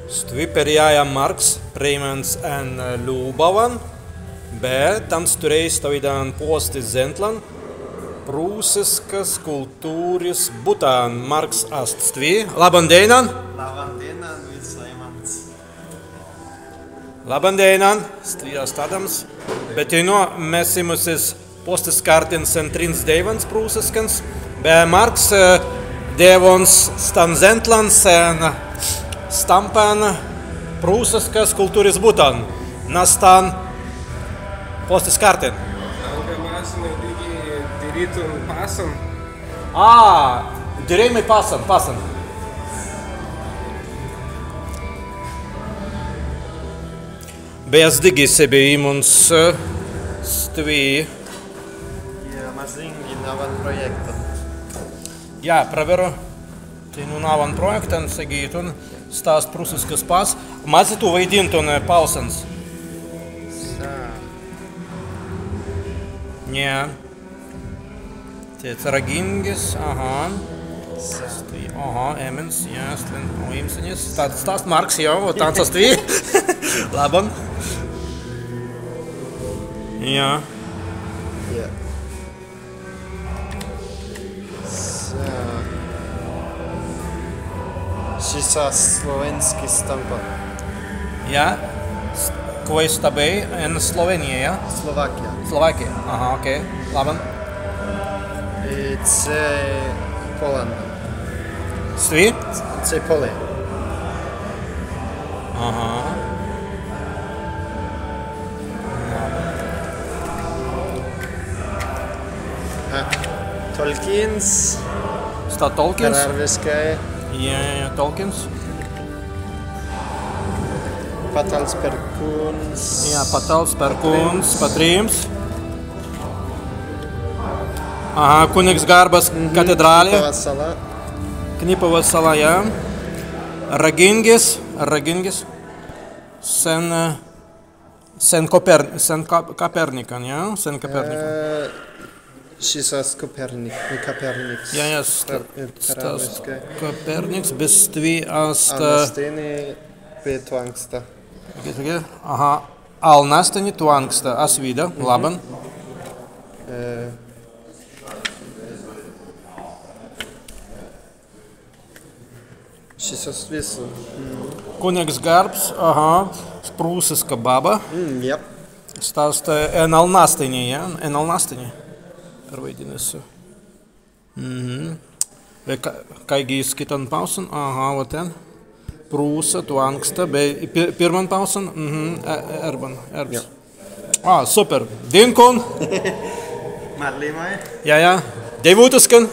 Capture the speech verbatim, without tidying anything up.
Stwi perjāja Marks prei mans en Ljūbawan, be tāns turēi stawīdan pōsti zentlan, prūsiskas kultūris buttan. Marks ast stwi. Labban dēinan! Labban dēinan, wisēimans! Labban dēinan, stwi ast Adams. Be teinū mes immusis pōstis kārtin sen trins dēiwans prūsiskans, be Marks, e, dēwuns stan zentlan sen stampan prūsiskas kultūris buttan. Na stan pōstis kārtin. Anga mazīngi dīgi dirītun passan. Ā, dirēimai passan, passan. Be as dīgi sebbei immuns, e, stwi. Jā, mazīngi nawwan prōjektan. Jā, prawerru. Teinū nawwan prōjektan segītun, sta ast prūsiskas pass. Mazzi tū waidīntun, e, pāusans. Sā. Ni. Tēt ragīngis, aha. Sā. Stwi, aha, emmens, jā, stwen, o, īmsenis. Sta ast, sta ast Marks, jā, o, tāns ast stwi. Labban. Jā. Jā. Sā. Šis ast slōwēniska stampa. Jā? S-, kwēi sta bēi en Slōwēnija, jā? Slovākija. Slovākija. Aha, okei. Labban. Ē, tēt Pōlanda. Stwi? Tēt Pōlija. Aha. Ā, Tolkins. Sta Tolkins? Arwiskai. Jā, jā, jā, Tolkins. Patals Perkūns. Jā, Patals Perkūns, Patrīms. Aha, Kunnegsgarbas katedrāli. Knipawas sala. Knipawas sala, jā. Ragīngis, ragīngis. Sen, e, Sen Koper-, sen Ka-, Kapernikan, jā? Sen Kapernikan. Ē, šis ast Kopernik-, Kaperniks. Jā, jā, sta-, Ka-, sta-, Kaperniks. Koperniks, be stwi ast, ē, Anastīni be Twānksta. Okei, okei. Aha. Alnastīni, Twānksta, as widāi, labban. Ē, Šis ast wissan. Mm. Kunnegsgarbs, aha, prūsiska baba. Mm, jā. Sta ast, ē, en Alnastīni, jā? En Alnastīni. Perwaidinnusi. Mhm. Ē, ka-, kāigi iz kittan pāusan? Aha, wot en. Prūsa, Twānksta, be pi-, pirman pāusan? Mhm. Ē, ē, erban, erbs. Jā. Ā, super. Dīnkun. Madlimai. Jā, jā. Deiwūtiskan.